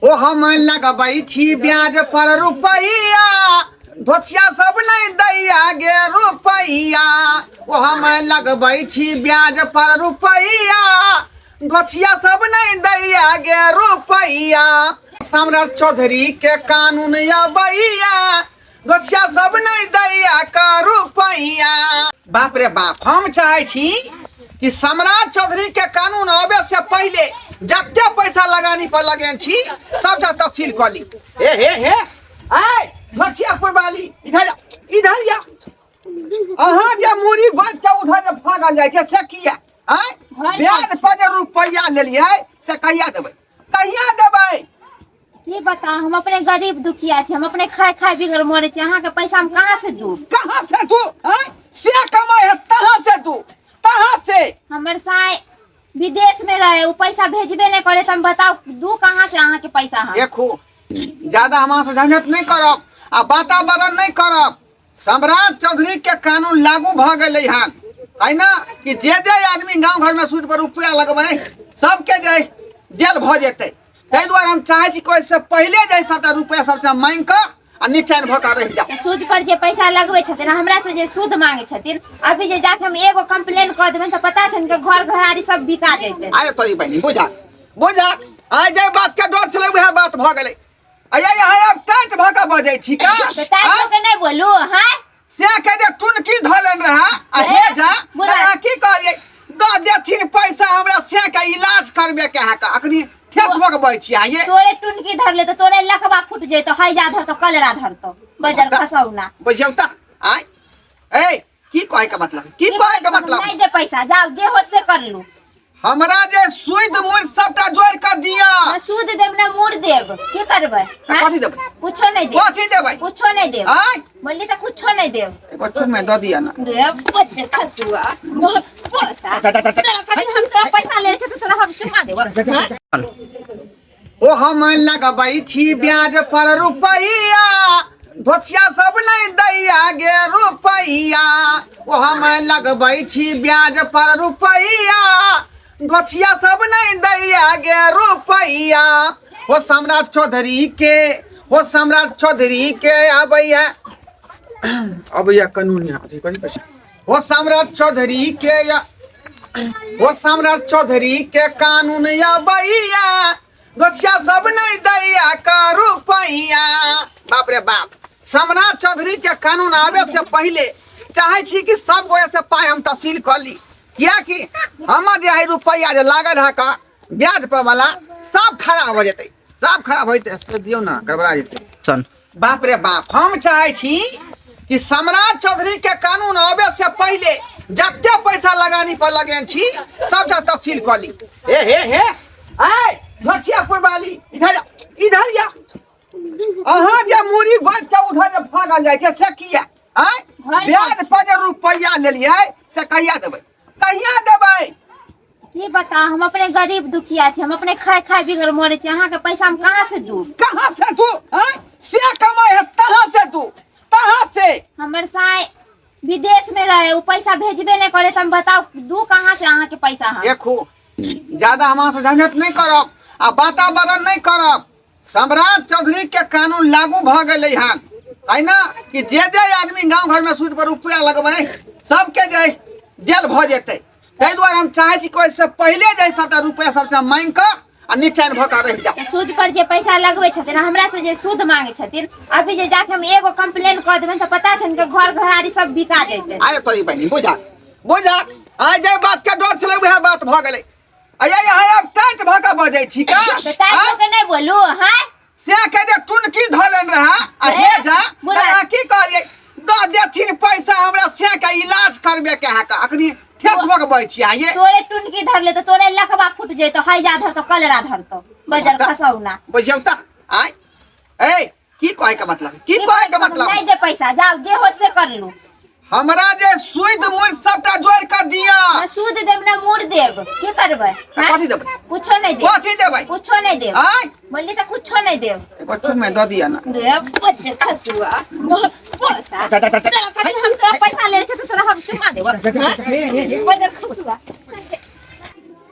ओ हम लगबै छी ब्याज पर रुपैया, धोतिया सब नहीं दैया गे रुपैया। ओ हम लगबै छी ब्याज पर रुपैया, धोतिया सब नहीं दैया गे रुपैया। सम्राट चौधरी के कानून अबैया, गोछिया सब नहीं दैया का रुपैया। बाप रे बाप, हम चाहे छी कि सम्राट चौधरी के कानून आबे से पहले जते पैसा लगानी पर लगे छी सबटा तफसील कऽ ली। हे हे हे आय गोछिया वाली, इधर आ, इधर आ। अहाँ जे मूड़ी गोज के उधर जे भागल जाइ छै से किया? आय ब्याज पर जे रुपैया लेलियै से कहिया देबै, कहिया देबै? की बता, हम अपने गरीब दुखिया छी, हम अपने खाए खाए बिगड़ मरे छी, अहाँ के पैसा हम कहाँ से दू? कहाँ से दू? आँय? से कमाई है तहाँ से दू, तहाँ से। हमर साय विदेश में रहे, उ पैसा भेजबे नहीं करे, त हम बताओ दू कहाँ से अहाँ के पैसा हम? देखू, ज्यादा हम अहाँ से झंझट नहीं करब आ वातावरण नहीं करब। सम्राट चौधरी के कानून लागू भ गेलै हन, है ना, कि जे जे आदमी गांव घर में सूद पर रुपया लगबै सबके जे जेल भ जेतै। ताहि दुआरे हम चाहै छी कि ओहिसँ पहिले जे सबटा रुपया सबसँ मांगि कऽ आ निचैन भऽ कऽ रहि जाउ। सूद पर जे पैसा लगबै छथिन, हमरा से जे सूद मांगे छथिन, अभी जे जाके हम एगो कंप्लेन कऽ देबनि तऽ पता छनि कि घर घरारी सब बिका जेतै। आइ तोरी बहिनी, बुझा बुझा, आइ जे बात के डर छलै वएह बात भऽ गेलै। अया यहाँ आब टाइट भऽ कऽ बजै छी का? तऽ टाइट भऽ कऽ नहि बोलू। हाँ से के जे टुनकी धऽ लेने रहा आ हे जा, बुढ़ा। तऽ अहाँ की कहलियै? दऽ देथिन पैसा हमरा से के इलाज करबे के है, अखनी ठेस भऽ कऽ बजै छी अहाँ ये। तोरे टुनकी धरले तऽ तोरे लकवा फुट जेतो, हैजा धरतो, कलरा धरतो, बजर खसौना। बुझियौ तऽ आय ए की कहै के मतलब, की कहै के मतलब? नहीं दे पैसा, जाओ जे हो से कर लू। हमरा जे सूद मूड़ सबटा जोड़ के दिया। ना सूद देब ना मूड़ देब, की करबै? तऽ कथी देबै? कुछो नहीं देब। कथी देबै? कुछो नहीं देब। आय बोलली तऽ कुछो नहीं देब। एगो चुम्मे दऽ दिया ना। देब बच्चे खसुआ। पोता। तोरा कथी हम तोरा पैसा ले छै तोरा हम चुमा देब। हाँ? ओ हम लगबै छी ब्याज पर रुपैया, धोतिया सब नहीं दैया गे रुपैया। ओ हम लगबै छी ब्याज पर रुपैया, धोतिया सब नहीं दैया गे रुपैया। ओ सम्राट चौधरी के, ओ सम्राट चौधरी के अबैया अबैया कानून यहाँ अथी करी पैसा। ओ सम्राट चौधरी के या, ओ सम्राट चौधरी के कानून अबैया, गोछिया सब नहीं दैया का रुपैया। बाप रे बाप, सम्राट चौधरी के कानून आबे से पहले चाहे छी कि सब गोए से पाई हम तहसील कर ली, कियाकि हमर जे है रुपैया जे लागल है का ब्याज पर वाला सब खराब हो जेतै, सब खराब होइते से दियौ ना, गड़बड़ा जेतै। सन। बाप रे बाप, हम चाहे छी कि सम्राट चौधरी के कानून आबे से पहले जते पैसा लगानी पर लगे छी सबटा तफसील कऽ ली। हे हे हे आय घोचिया वाली, इधर आ, इधर आ। अहाँ जे मूड़ी गोज के उधर जे भागल जाइ छै से किया? आय ब्याज पर जे रुपैया लेलियै से कहिया देबै, कहिया देबै? की बता, हम अपने गरीब दुखिया छी, हम अपने खाए खाए बिगड़ मरे छी, अहाँ के पैसा हम कहाँ से दू? कहाँ से दू? आँय? से कमाई है तहाँ से दू, तहाँ से। हमर साय विदेश में रहे, उ पैसा भेजबे नहीं करे, त हम बताओ दू कहाँ से अहाँ के पैसा हम? देखू, ज्यादा हम अहाँ से झंझट नहीं करब आ वातावरण नहीं करब। सम्राट चौधरी के कानून लागू भऽ गेलै हन, है ना, कि जे जे आदमी गांव घर में सूद पर रुपया लगबै सबके जे जेल भऽ जेतै। ताहि दुआरे हम चाहे छी कि ओहिसँ पहिले जे सबटा रुपया सबसँ मांगि कऽ आ निचैन भऽ कऽ रहि जाउ। सूद पर जे पैसा लगबै छथिन, हमरा से जे सूद मांगे छथिन, अभी जे जाके हम एगो कंप्लेन कऽ देबनि तऽ पता छनि कि घर घरारी सब बिका जेतै। आइ तोरी बहिनी, बुझा बुझा, आइ जे बात के डर छलै वएह बात भऽ गेलै। अया यहाँ आब टाइट भऽ कऽ बजै छी का? तऽ टाइट भऽ कऽ नहि बोलू। हाँ से के जे टुनकी धऽ लेने रहा आ हे जा, बुढ़ा। तऽ अहाँ की कहलियै? दऽ देथिन पैसा हमरा से के इलाज करबे के है, अखनी ठेस भऽ कऽ बजै छी अहाँ ये। तोरे टुनकी धरले तऽ तोरे लकवा फुट जेतो, हैजा धरतो, कलरा धरतो, बजर खसौना। बुझियौ तऽ आय ए की कहै के मतलब, की कहै के मतलब? नहीं दे पैसा, जाओ जे हो से कर लू। हमरा जे सूद मूड़ सबटा जोड़ के दिया। ना सूद देब ना मूड़ देब, की करबै? तऽ कथी देबै? कुछो नहीं देब। कथी देबै? कुछो नहीं देब। आय बोलली तऽ कुछो नहीं देब। एगो चुम्मे दऽ दिया ना। देब बच्चे खसुआ। पोता। तोरा कथी हम तोरा पैसा ले छै तोरा हम चुमा देब। बजर खसुआ।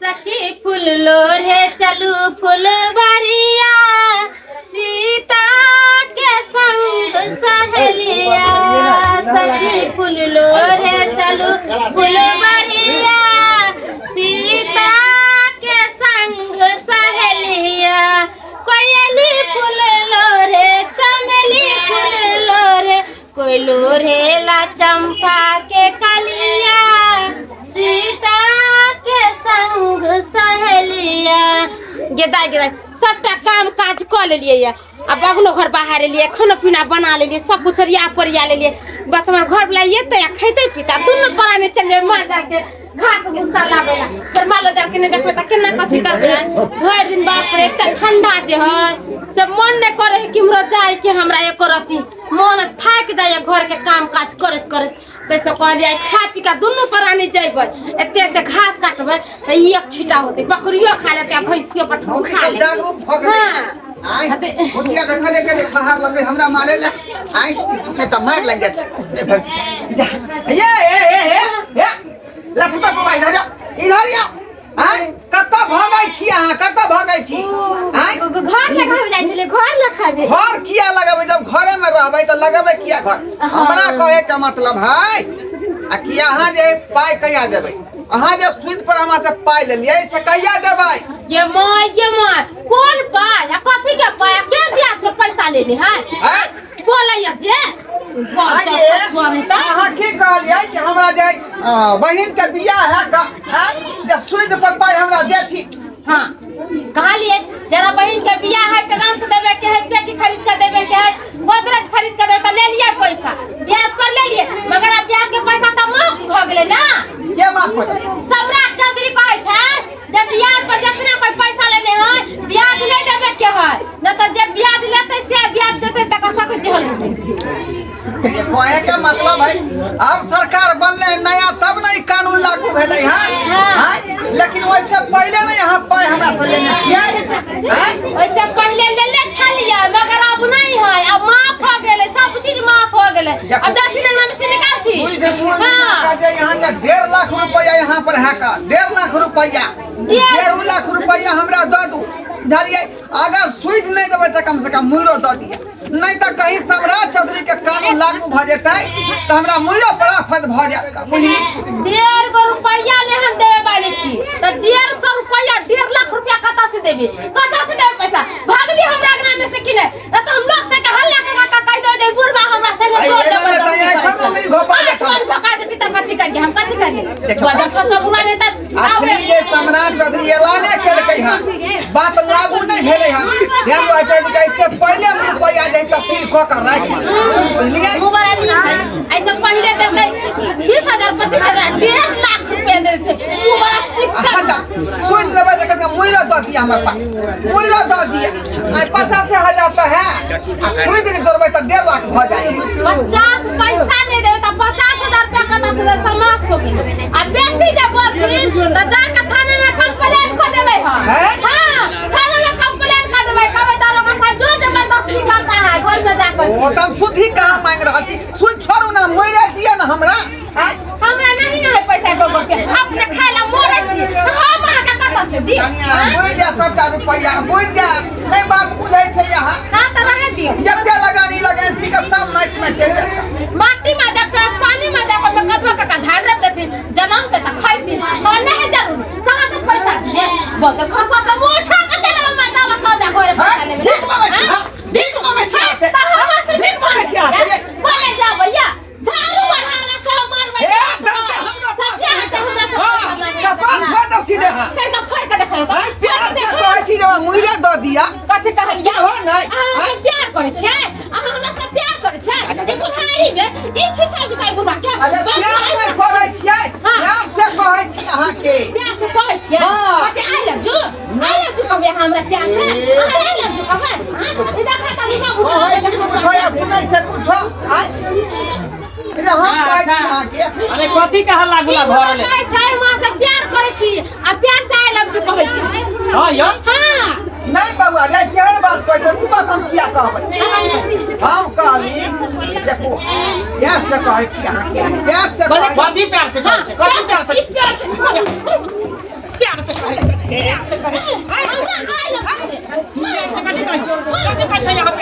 सखी फूल लोढ़े चलू फुलबारिया, चंपा के कलिया सीता के संग सहेलिया। गेदा गेदा सबटा काम काज कऽ लेलियै ये, आ बगलो घर बाहर एलियै, खाना पीना बना लेलियै, सब कुछ ओरिया पोरिया लेलियै। बस हमर घर वाला एतै आ खैतै पीतै, दुनू प्राणी चलि जेबै माल जाल के घास भूसा लाबै ला। फेर मालो जाल के नहि देखबै तऽ केना कथी करबै? भरि दिन बाप रे एते ठंडा जे है से मन नहि करे है केम्हरो जाय के, हमरा एको रत्ती मन थाकि जाइए घर के काम काज करैत करैत। ताहिसँ कहलियै खा पी कऽ दुनू प्राणी जेबै, एते एते घास काटबै तऽ ई एक छीटा होतै, बकरियो खा लेतै आ भैंसियो पठो खा लेतै। जागरूक भऽ गेलै। हाँ। आय भुतिया देखले के बाहर लगे हमरा मारे ले, आय नहीं तो मार लग जाए। जा ये ए ए ए ए लठुता बाबा इधर जा, इधर जा। आय कतऽ भागै छी अहाँ, कतऽ भागै छी? आय घर लगाबै जाइ छलियै, घर लगाबै। घर किया लगेबै जब घरे में रहबै तऽ लगेबै किया घर? हमरा कहे के मतलब है आ कि अहाँ जे पाइ कहिया देबै? अहाँ जे सूद पर हमरा से पाइ लेलियै से कहिया देबै? ये माँ ये माँ कोन पाइ आ कथी के पाइ आ के ब्याज में पैसा लेने है? हैं? बोलैया जे आइए अहाँ की कहलियै कि हमरा जे बहिन के बियाह है जे सूद पर पाइ हमरा देथी? हाँ कहलियै जरा बहिन के बियाह है, ट्रंक देवे के है, पेटी खरीद के देवे के है, गोदरेज खरीद के देवे, तऽ ले लियै पैसा ब्याज पर ले लियै, मगर आब ब्याज के पैसा तऽ माफ भऽ गेलै ना। के माफ भऽ गेलै? सम्राट चौधरी कहै छै जे ब्याज पर जितना कोई पैसा लेने है ब्याज नहीं देवे के है, न तऽ जे ब्याज लेतै से ब्याज देतै तकर सबके जेल हो जेतै। कहे के मतलब है अब सरकार बनले नया तब ने ई कानून लागू भेलै है। हाँ। लेकिन ओहिसे पहिले ने यहाँ पाइ हमरा से लेने छियै? ओहिसे पहिले लेले छलियै मगर अब नहीं है, अब माफ हो गेलै, सब चीज माफ हो गेलै। अब जाति नाम से निकालছি। हाँ। जे यहाँ के 1.5 लाख रुपया यहाँ पर है का 1.5 लाख रुपया, 1.5 लाख रुपया हमरा दऽ दू, बुझलियै? अगर सूद नहीं देबै तऽ कम से कम मुइरो दऽ दिअ, नहीं तऽ कहीं सम्राट चौधरी के कानून लागू भऽ जेतै तऽ हमरा मुइरो पर आफत भऽ जायत, बुझली? 1.5 गो रुपया ने हम देवे वाली छी तऽ 150 रुपया 1.5 लाख रुपया कतऽ से देबे? कतऽ से देबे पैसा? भागली हमरा अंगना में से कि नहीं? न तऽ हम लोग से के हल्ला के का कहि दो जे बुढ़बा हमरा संगे अरे जोर एना में तऽ जबरदस्ती एखन करै छै। अंगुरी घोपा अरे देत छोड़, भोका देती तऽ कथी करियै हम, कथी करियै? देखियौ। बजर खसो बुढ़ा नहि तऽ आबै। अखनी जे सम्राट चौधरी ऐलाने केलकै हन, बात लागू नहीं भेलै हन, ध्यान दो छै कि इससे पहिले हम रुपया जे तफसील कऽ के राखि बुझलियै? मुँह बड़ा नीक है। ऐसे पहिले देलकै 20,000 25,000 1.5 लाख रुपया देल छै। मुँह बड़ा चिकन। अच्छा सुनि लेबै तऽ कहै मुइरो दऽ दिअ हमर पाइ, मुइरो दऽ दिअ। आइ 85,000 तऽ है आ सुनि जे दौड़बै तऽ 1.5 लाख भऽ जाइ। 50 पैसा नहि देबै तऽ 50,000 रुपया कतऽ से देबै? समाप्त हो गेलै। आ बेसी जे बोलथिन तऽ जाके थाना में कंप्लेन कऽ देबै हम। हैं? हाँ, थाना में कंप्लेन कऽ देबै, कहबै दारोगा साहब जो जबरदस्ती करता है घर में जाकर। ओ तऽ हम सुधी कहाँ मांगि रहल छी, सुध छोड़ू ना, मुइरे दिअ ने हमरा। आइ हमरा नहीं ना है पैसा एको गो रुपया, अपने खाय ला मरै छी, हम अहाँके कतऽ से दी? कनिया बुझि जा सबटा रुपैआ बुझि जा, नहि बात बुझै छै अहाँ। हाँ तऽ रहै दियौ। जते लगानी लगेने छी के सब माटि में चलि जायत। माटी में जाके पानी में जाके ओहिमे कदुआ काका धान रोपि देथिन, जनम से तऽ खैथिन, हमरा नहि है जरूर, कहाँ से पैसा दियै? बोलतै खसा से मुँह उठा के चलि आबै मर्दाबा सब घरे पैसा लेबै। भीख मांगै छी, हाँ? भीख मांगै छी अहाँ से। तऽ हमरा से भीख मांगै छी अहाँ से। बोले जा भैया, झाड़ू बढ़ाना से हम मारबै। ए, तब तऽ हमरा पास सच्चे हाथ हमरा से हाँ, पैसा मांगै कपार छै। फोड़ दब सीधे हाँ। फेर तऽ फोड़ के देखियौ तऽ। आइ प्यार से कहै छी जे हमरा मुइरे दऽ दिअ। कथी कहलियै? सेहो नहि। अहाँ हमरा से प्यार करै छियै? अहाँ हमरा से प्यार करै छियै? ई कुल्हाड़ी में ई छिछा बिछा बुढ़बा के। अरे प्यार नहि करै छियै, हाँ। प्यार से कहै छी अहाँके। प्यार से कहै छियै? हाँ। कथी I love you? I love you कहबै अहाँ हमरा प्यार से? ए। अहाँ I love you कहबै? हाँ? ई देखै तऽ बुढ़बा बुढ़बा कहै छी कुछो या सुनै छै कुछो। आइ अरे हम कहै छी अहाँके। अरे कथी के हल्ला गुल्ला ई भऽ रहलै? कहै छै हम अहाँ से प्यार करै छी आ प्यार से I love you कहै छी। हाँ यौ। हाँ। नहीं बउआ रे, केहन बात कहै छै उ बात हम किया कहबै? हम कहली देखू प्यार से कहै छी अहाँके, प्यार से कहै छी। कथी प्यार से कहै छै? कथी प्यार से? प्यार से प्यार से कहै छै, प्यार से कहै छै। हमरा I love you. प्यार से कथी कहै छै? कथी कहै छै यहाँ?